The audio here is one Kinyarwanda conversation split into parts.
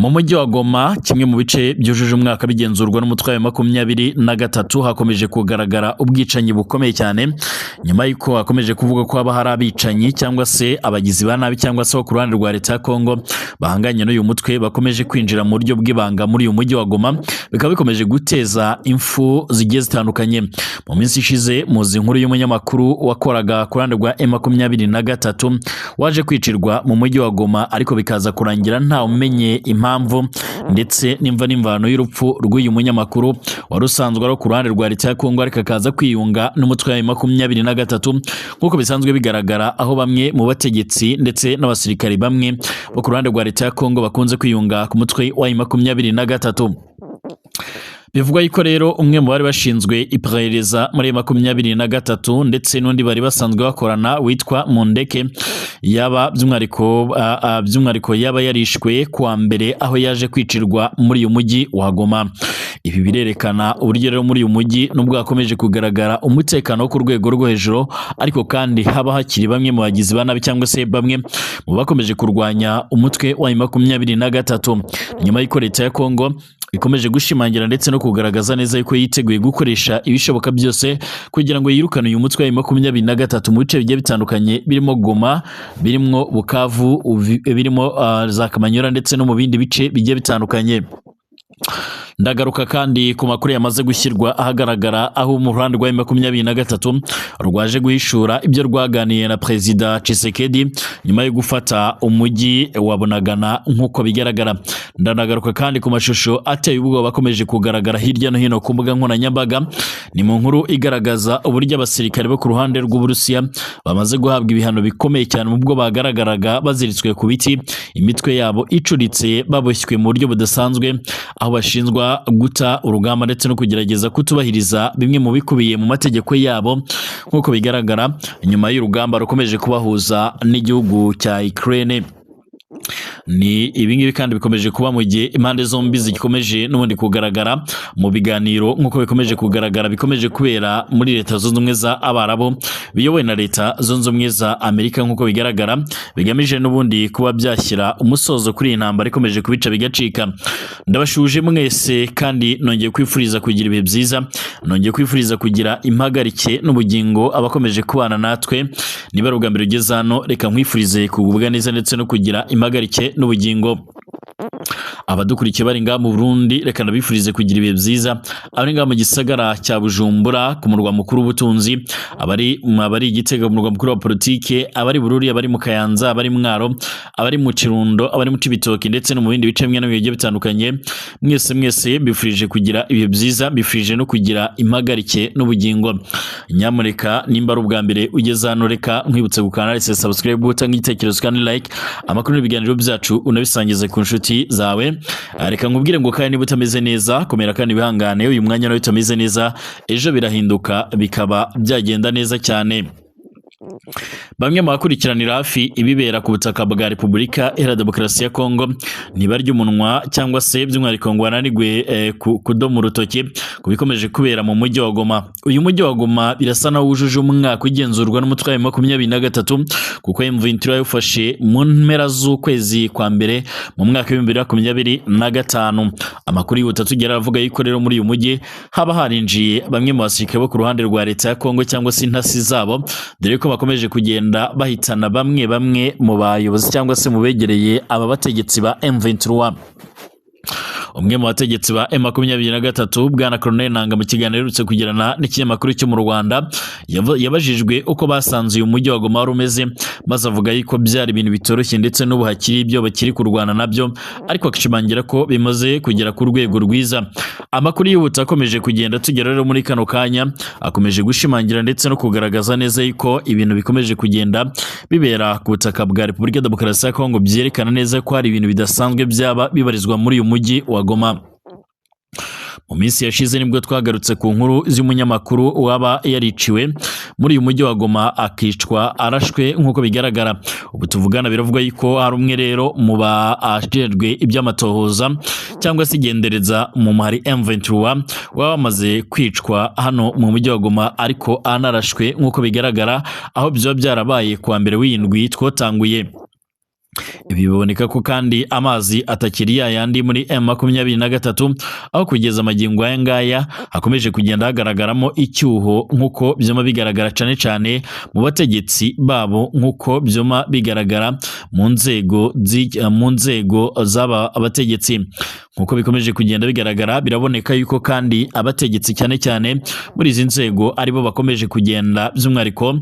Mu mujyi wa Goma, kimwe mu bice byujuje umwaka bigenzurwa n'umutwe wa 23, hakomeje kugaragara ubwicanyi bukomeye cyane, nyuma y'uko hakomeje kuvuga ko haba hari abicanyi cyangwa se abagizi ba nabi cyangwa se bo ku ruhande rwa leta ya Kongo bahanganye n'uyu mutwe bakomeje kwinjira mu buryo bw'ibanga muri uyu mujyi wa Goma, bikaba bikomeje guteza impfu zigiye zitandukanye. Mu minsi ishize muzi inkuru y'umunyamakuru wakoraga ku ruhande rwa M23 waje kwicirwa mu mujyi wa Goma, ariko bikaza kurangira ntawe umenye impamvu ndetse n'imva n'imvano y'urupfu rw'uyu munyamakuru wari usanzwe ari ku ruhande rwa leta ya Kongo, ariko akaza kwiyunga n'umutwe wa 23 nk'uko bisanzwe bigaragara, aho bamwe mu bategetsi ndetse n'abasirikari bamwe bo ku ruhande rwa leta ya Kongo bakunze kwiyunga ku mutwe wa 23. Bivugwa yuko rero umwe mu bari bashinzwe iperereza muri 23 ndetse n'undi bari basanzwe bakorana witwa Mundeke yaba by'umwihariko yaba yarishwe kuwa mbere, aho yaje kwicirwa muri uyu mujyi wa Goma. Ibi birerekana uburyo rero muri uyu mujyi nubwo hakomeje kugaragara umutekano wo ku rwego rwo hejuru, ariko kandi haba hakiri bamwe mu bagizi ba nabi cyangwa se bamwe mu bakomeje kurwanya umutwe wa 23, nyuma y'uko leta ya Kongo ikomeje gushimangira ndetse no kugaragaza neza yuko yiteguye gukoresha ibishoboka byose kugira ngo yirukane uyu mutwe wa 23 mu bice bigiye bitandukanye, birimo Goma, birimo Bukavu, birimo za Kamanyola ndetse no mu bindi bice bigiye bitandukanye. Ndagaruka kandi ku makuru yamaze gushyirwa ahagaragara, aho mu ruhande rwa 23 rwaje guhishura ibyo rwaganiye na Perezida Tshisekedi nyuma yo gufata umujyi wa Bunagana nk'uko bigaragara. Ndanagaruka kandi ku mashusho ateye ubwoba akomeje kugaragara hirya no hino ku mbuga nkoranyambaga. Ni mu nkuru igaragaza uburyo abasirikare bo ku ruhande rw'Uburusiya bamaze guhabwa ibihano bikomeye cyane, ubwo bagaragaraga baziritswe ku biti, imitwe yabo icuritse, baboshywe mu buryo budasanzwe, aho bashinjwa guta urugamba ndetse no kugerageza kutubahiriza bimwe mu bikubiye mu mategeko yabo, nk'uko bigaragara nyuma y'urugamba rukomeje kubahuza n'igihugu cya Ukraine. Ni ibingibi kandi bikomeje kuba mu gihe impande zombi zikomeje n'ubundi kugaragara mu biganiro, nk'uko bikomeje kugaragara bikomeje kubera muri Leta Zunze Ubumwe za Abarabu biyobowe na Leta Zunze Ubumwe za Amerika, nk'uko bigaragara bigamije n'ubundi kuba byashyira umusozo kuri iyi ntambara ikomeje kubica bigacika. Ndabashuje mwese kandi nongeye kwifuriza kugira ibihe byiza, nongeye kwifuriza kugira impagarike n'ubugingo abakomeje kubana natwe. Niba ari ubwa mbere ugeze hano, reka nkwifurize kugubwa neza ndetse no kugira impagarike n'ubugingo. Abadukurikiye bari ngaha mu Burundi, reka nabifurize kugira ibihe byiza. Abari ngaha mu gisagara cya Bujumbura ku murwa mukuru w'ubutunzi, abari Igitega ku murwa mukuru wa politike, abari Bururi, abari mu Kayanza, abari Mwaro, abari mu Kirundo, abari mu Cibitoke ndetse no mu bindi bice bimwe na bimwe bigiye bitandukanye, mwese mwese mbifurije kugira ibihe byiza, mbifurije no kugira impagarike n'ubugingo. Nyamuneka nimba ari ubwa mbere ugeze hano, reka nkwibutse gukanda subscribe, utanga igitekerezo kandi like amakuru n'ibiganiro byacu, unabisangize ku nshuti zawe. Reka nkubwire ngo kandi niba utameze neza, komera kandi wihangane. Uyu mwanya nawe utameze neza, ejo birahinduka bikaba byagenda neza cyane. Bamwe mu bakurikiranira hafi ibibera ku butaka bwa Repubulika Iharanira Demokarasi ya Kongo ntibarya umunwa cyangwa se by'umwihariko ngo bananirwe kudoma urutoki ku bikomeje kubera mu mujyi wa Goma. Uyu mujyi wa Goma birasa naho wujuje umwaka ugenzurwa n'umutwe wa 23, kuko M23 yawufashe mu mpera z'ukwezi kwa mbere mu mwaka wa 2025. Amakuru yihuta tugera aravuga yuko rero muri uyu mujyi haba harinjiye bamwe mu basirikare bo ku ruhande rwa leta ya Kongo cyangwa se intasi zabo, dore ko bakomeje kugenda bahitana bamwe bamwe mu bayobozi cyangwa se mu begereye aba bategetsi ba M23. Umwe mu bategetsi ba M23, Bwana Colonel Nanga, mu kiganiro aherutse kugirana n'ikinyamakuru cyo mu Rwanda, yabajijwe uko basanze uyu mujyi wa Goma wari umeze, maze avuga yuko byari ibintu bitoroshye ndetse n'ubu hakiri ibyo bakiri kurwana nabyo, ariko akishimangira ko bimaze kugera ku rwego rwiza. Amakuru yihuta akomeje kugenda tugera rero muri kano kanya akomeje gushimangira ndetse no kugaragaza neza yuko ibintu bikomeje kugenda bibera ku butaka bwa Repubulika ya Demokarasi ya Kongo byerekana neza ko hari ibintu bidasanzwe byaba bibarizwa muri uyu mujyi wa Goma. Mu minsi yashize nibwo twagarutse ku nkuru z'umunyamakuru waba yariciwe muri uyu mujyi wa Goma, akicwa arashwe nk'uko bigaragara. Ubu tuvugana biravugwa yuko hari umwe rero mu bajejwe iby'amatohoza cyangwa se igendereza mu muhari M23 waba wamaze kwicwa hano mu mujyi wa Goma, ariko anarashwe nk'uko bigaragara, aho byaba byarabaye kuwa mbere w'indwi twotanguye. Ibi biboneka ko kandi amazi atakiri ya yandi muri M23, aho kugeza amagingo aya ngaya hakomeje kugenda hagaragaramo icyuho, nk'uko byoma bigaragara cane cane mu bategetsi babo, nk'uko byoma bigaragara mu nzego z'aba abategetsi. Nk'uko bikomeje kugenda bigaragara, biraboneka yuko kandi abategetsi cyane cyane muri izi nzego aribo bakomeje kugenda by'umwihariko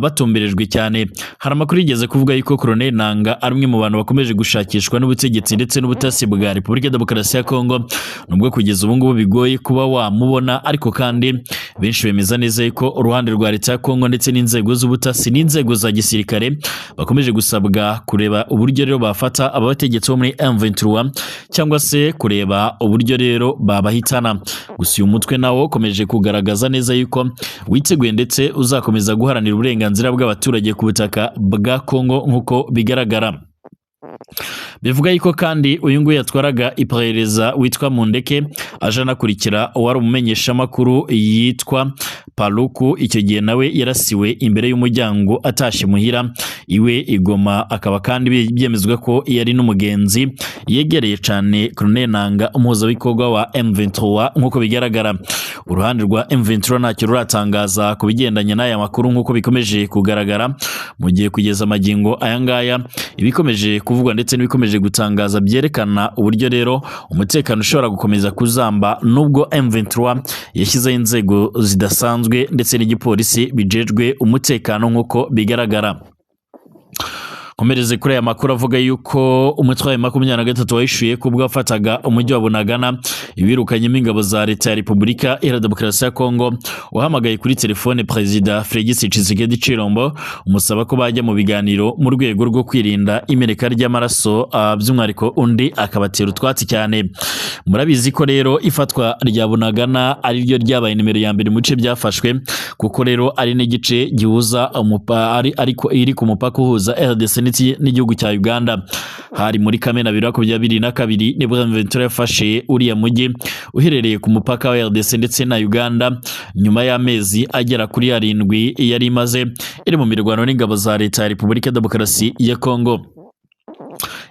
batumberejwe cyane. Hari amakuru yigeze kuvuga yuko Colonel Nanga ari umwe mu bantu bakomeje gushakishwa n'ubutegetsi ndetse n'ubutasi bwa Repubulika ya Demokarasi ya Kongo, nubwo kugeza ubu ngubu bigoye kuba wamubona, ariko kandi benshi bemeza neza yuko uruhande rwa leta ya Kongo ndetse n'inzego z'ubutasi n'inzego za gisirikare bakomeje gusabwa kureba uburyo rero bafata aba bategetsi bo muri M23, cyangwa se kureba uburyo rero babahitana. Gusa uyu mutwe nawo ukomeje kugaragaza neza yuko witeguye ndetse uzakomeza guharanira uburenganzira bw'abaturage ku butaka bwa Kongo, nk'uko bigaragara. Bivuga yuko kandi uyu nguyu yatwaraga iperereza witwa Mundeke aje anakurikira uwari umumenyeshamakuru yitwa Paluku. Icyo gihe nawe yarasiwe imbere y'umuryango atashye muhira iwe igoma, akaba kandi byemezwa ko yari n'umugenzi yegereye cyane Colonel Nanga, umuhuzabikorwa wa M23. Nk'uko bigaragara, uruhande rwa M23 ntacyo ruratangaza ku bigendanye n'aya makuru, nk'uko bikomeje kugaragara, mu gihe kugeza amagingo aya ngaya ibikomeje kuvugwa ndetse n'ibikomeje gutangaza byerekana uburyo rero umutekano ushobora gukomeza kuzamba, nubwo M23 yashyizeho inzego zidasanzwe ndetse n'igipolisi bijejwe umutekano, nk'uko bigaragara. Komereze kuri aya makuru avuga yuko umutwe wa 23 wahishuye ko ubwo wafataga umujyi wa Bunagana ibirukanyemo ingabo za leta ya Repubulika Iharanira Demokarasi ya Kongo, wahamagaye kuri telefone Perezida Felix Tshisekedi Tshilombo umusaba ko bajya mu biganiro mu rwego rwo kwirinda imeneka ry'amaraso, by'umwihariko undi akabatera utwatsi cyane. Murabizi ko rero ifatwa rya Bunagana ari ryo ryabaye nimero ya mbere mu bice byafashwe, kuko rero ari n'igice gihuza ariko iri ku mupaka uhuza RDC n'igihugu cya Uganda. Hari muri Kamena 2022 nibwo M23 yafashe uriya mujyi uherereye ku mupaka wa RDC ndetse na Uganda, nyuma y'amezi agera kuri 7 yari imaze iri mu mirwano n'ingabo za leta ya Repubulika ya Demokarasi ya Kongo.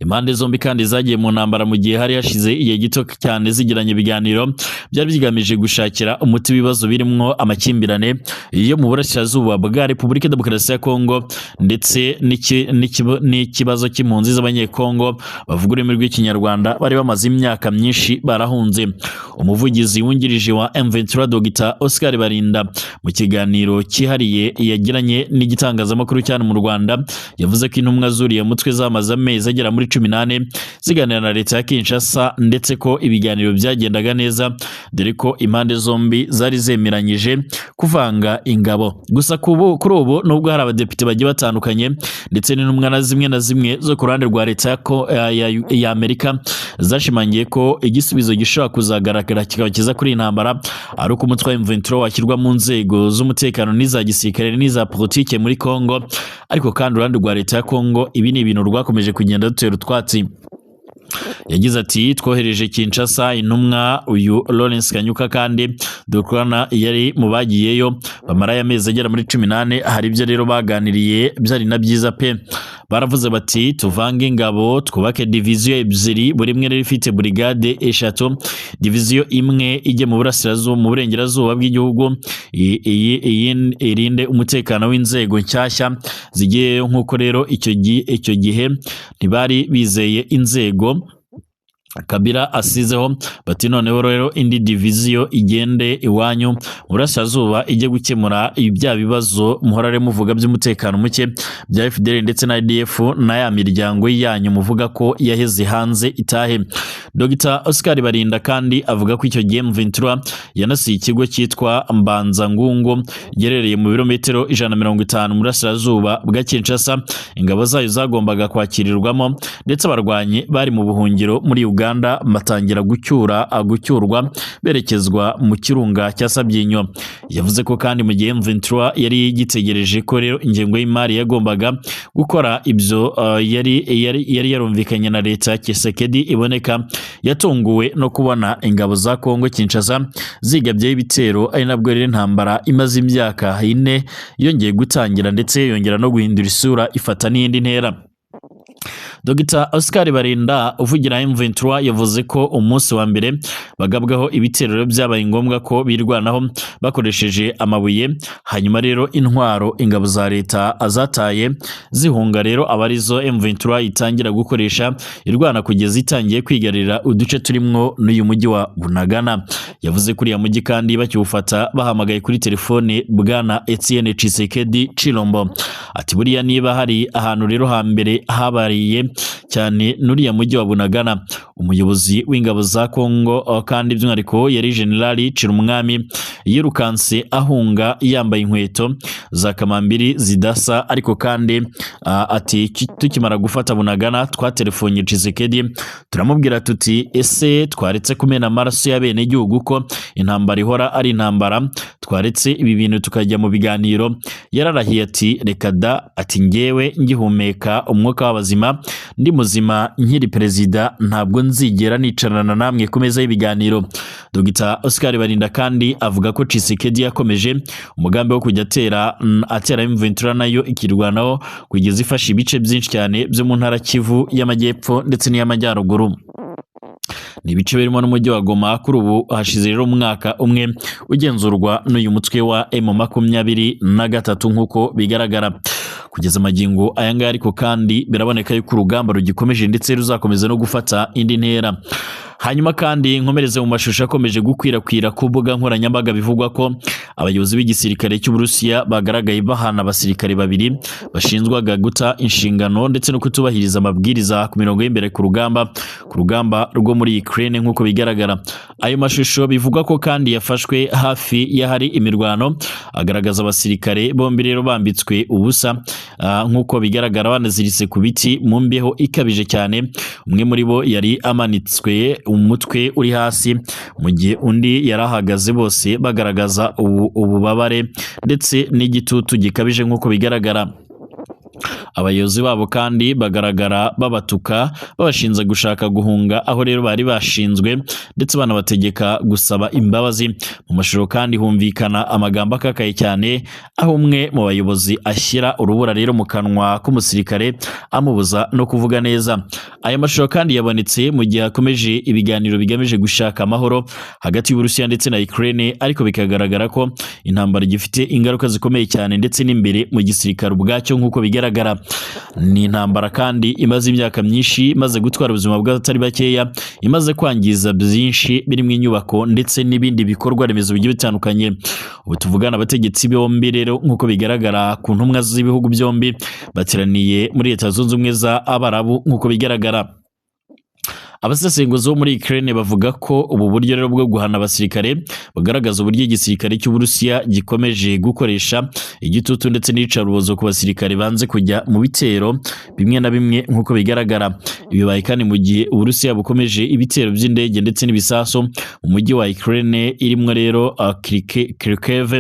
Impande zombi kandi zagiye mu ntambara mu gihe hari hashize igihe gito cyane zigiranye ibiganiro byari bigamije gushakira umuti w'ibibazo birimo amakimbirane yo mu burasirazuba bwa Repubulika ya Demokarasi ya Kongo ndetse n'ikibazo cy'impunzi z'Abanyekongo bavuga ururimi rw'Ikinyarwanda bari bamaze imyaka myinshi barahunze. Umuvugizi wungirije wa M23 Dr Oscar Barinda, mu kiganiro cyihariye yagiranye n'igitangazamakuru cyane mu Rwanda, yavuze ko intumwa zuriye mutwe zamaze amezi agera muri 18 ziganira na leta ya Kinshasa, ndetse ko ibiganiro byagendaga neza, dore ko impande zombi zari zemeranyije kuvanga ingabo. Gusa kuri ubu nubwo hari abadepite bagiye batandukanye ndetse n'intumwa na zimwe na zimwe zo ku ruhande rwa leta ya Amerika zashimangiye ko igisubizo gishobora kuzagaragara kikaba kiza kuri iyi ntambara ari uko umutwe wa M23 washyirwa mu nzego z'umutekano n'iza gisirikare n'iza politike muri Kongo, ariko kandi uruhande rwa leta ya Kongo ibi ni ibintu rwakomeje kugenda rutera utwatsi. Yagize ati twohereje Kinshasa intumwa uyu Lawrence Kanyuka, kandi dukorana yari mu bagiyeyo bamara amezi agera muri 18. Hari ibyo rero baganiriye byari na byiza pe. Baravuze bati tuvange ingabo twubake diviziyo ebyiri, buri imwe rero ifite brigade 3, diviziyo imwe ijye mu burasirazuba mu burengerazuba bw'igihugu, iyi irinde umutekano w'inzego nshyashya zigiyeyo. Nk'uko rero icyo gihe ntibari bizeye inzego Kabila asizeho, bati noneho rero indi diviziyo igende iwanyu mu burasirazuba ijye gukemura bya bibazo muhora muvuga by'umutekano muke bya FDL ndetse na IDF na ya miryango yanyu muvuga ko yaheze hanze itahe. Dr Oscar Barinda kandi avuga ko icyo gihe M23 yanasiye ikigo cyitwa Mbanza Ngungu giherereye mu birometero 150 mu burasirazuba bwa Kinshasa, ingabo zayo zagombaga kwakirirwamo, ndetse abarwanyi bari mu buhungiro muri Uganda batangira gucyurwa berekezwa mu kirunga cya Sabyinyo. Yavuze ko kandi mu gihe M23 yari gitegereje ko rero ingengo y'imari yagombaga gukora ibyo yari yarumvikanye na leta ya Tshisekedi iboneka, yatunguwe no kubona ingabo za Kongo Kinshasa zigabyeho ibitero, ari nabwo rero intambara imaze imyaka 4 yongeye gutangira ndetse yongera no guhindura isura ifata n'indi ntera. Dr Oscar Barinda uvugira M23 yavuze ko umunsi wa mbere bagabwaho ibitero byabaye ngombwa ko birwanaho bakoresheje amabuye, hanyuma rero intwaro ingabo za leta azataye zihunga rero aba arizo M23 itangira gukoresha irwana kugeza itangiye kwigarurira uduce turimwo n'uyu mujyi wa Bunagana. Yavuze kuri ya mujyi kandi bakiwufata bahamagaye kuri telefone bwana Etienne Tshisekedi Chilombo, ati buriya niba hari ahantu rero hambere habariye cyane n'uriya mujyi wa Bunagana. Umuyobozi w'ingabo za Kongo kandi by'umwihariko yari Generali Cirumwami yirukanse ahunga yambaye inkweto za kamambiri zidasa, ariko kandi ati tukimara gufata Bunagana twatelefonye Tshisekedi turamubwira tuti ese twaretse kumena amaraso y'abenegihugu ko intambara ihora ari intambara, twaretse ibi bintu tukajya mu biganiro. Yararahiye ati reka da, ati ngewe ngihumeka umwuka w'abazima ndi muzima nkiri perezida ntabwo nzigera nicarana namwe ku meza y'ibiganiro. Dr Oscar Barinda kandi avuga ko Tshisekedi yakomeje umugambi wo kujya atera M23 nayo ikirwanaho kugeza ifashe ibice byinshi cyane byo mu ntara Kivu y'Amajyepfo ndetse n'iy'Amajyaruguru. Ni ibice birimo n'umujyi wa Goma. Kuri ubu hashize rero umwaka umwe ugenzurwa n'uyu mutwe wa M23 nk'uko bigaragara kugeza amagingo aya ngaya, ariko kandi biraboneka yuko urugamba rugikomeje ndetse ruzakomeza no gufata indi ntera. Hanyuma kandi nkomereze mu mashusho akomeje gukwirakwira ku mbuga nkoranyambaga bivugwa ko abayobozi b'igisirikare cy'Uburusiya bagaragaye bahana abasirikare babiri bashinjwaga guta inshingano ndetse no kutubahiriza amabwiriza ku mirongo y'imbere ku rugamba rwo muri Ukraine nk'uko bigaragara. Ayo mashusho bivugwa ko kandi yafashwe hafi y'ahari imirwano, agaragaza abasirikare bombi rero bambitswe ubusa nk'uko bigaragara banaziritse ku biti mu mbeho ikabije cyane. Umwe muri bo yari amanitswe umutwe uri hasi mu gihe undi yarahagaze, bose bagaragaza ububabare ndetse n'igitutu gikabije nk'uko bigaragara. Abayobozi babo kandi bagaragara babatuka babashinze gushaka guhunga aho rero bari bashinzwe ndetse banabategeka gusaba imbabazi. Mu mashusho kandi humvikana amagambo akakaye cyane aho umwe mu bayobozi ashyira urubura rero mu kanwa k'umusirikare amubuza no kuvuga neza. Aya mashusho kandi yabonetse mu gihe hakomeje ibiganiro bigamije gushaka amahoro hagati y'Uburusiya ndetse na Ukraine, ariko bikagaragara ko intambara igifite ingaruka zikomeye cyane ndetse n'imbere mu gisirikare ubwacyo nk'uko bigaragara. Ni intambara kandi imaze imyaka myinshi, imaze gutwara ubuzima bw'abatari bakeya, imaze kwangiza byinshi birimo inyubako ndetse n'ibindi bikorwa remezo bigiye bitandukanye. Ubu tuvugana abategetsi bombi rero nk'uko bigaragara ku ntumwa z'ibihugu byombi bateraniye muri Leta Zunze Ubumwe za Abarabu nk'uko bigaragara. Abasesenguzi bo muri Ukraine bavuga ko ubu buryo rero bwo guhana abasirikare bugaragaza uburyo igisirikare cy'Uburusiya gikomeje gukoresha igitutu ndetse n'iyicarubozo ku basirikare banze kujya mu bitero bimwe na bimwe nk'uko bigaragara. Bibaye kandi mu gihe Uburusiya bukomeje ibitero by'indege ndetse n'ibisasu mu mujyi wa Ukraine irimo rero Kharkiv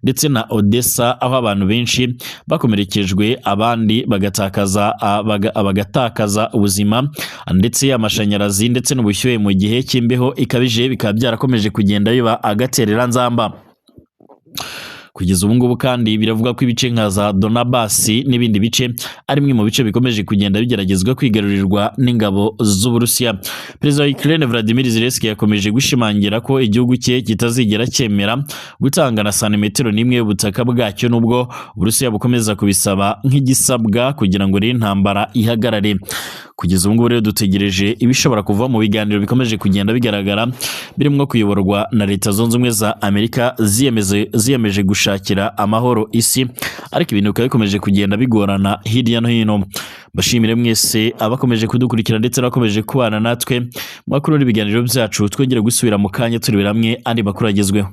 ndetse na Odessa, aho abantu benshi bakomerekejwe abandi bagatakaza ubuzima ndetse amashanyarazi ndetse n'ubushyuhe mu gihe cy'imbeho ikabije bikaba byarakomeje kugenda biba agaterera nzamba. Kugeza ubu ngubu kandi biravuga ko ibice nka za Donbass n'ibindi bice ari bimwe mu bice bikomeje kugenda bigeragezwa kwigarurirwa n'ingabo z'Uburusiya. Perezida wa Ukraine Vladimir Zelensky yakomeje gushimangira ko igihugu cye kitazigera cyemera gutanga na santimetero n'imwe y'ubutaka bwacyo nubwo Uburusiya bukomeza kubisaba nk'igisabwa kugira ngo rero intambara ihagarare. Kugeza ubu ngubu rero dutegereje ibishobora kuva mu biganiro bikomeje kugenda bigaragara birimo kuyoborwa na Leta Zunze Ubumwe za Amerika ziyemeje gushakira amahoro isi, ariko ibintu bikaba bikomeje kugenda bigorana hirya no hino. Bashimire mwese abakomeje kudukurikira ndetse n'abakomeje kubana natwe mu makuru n'ibiganiro byacu. Twongere gusubira mu kanya turebera hamwe andi makuru agezweho.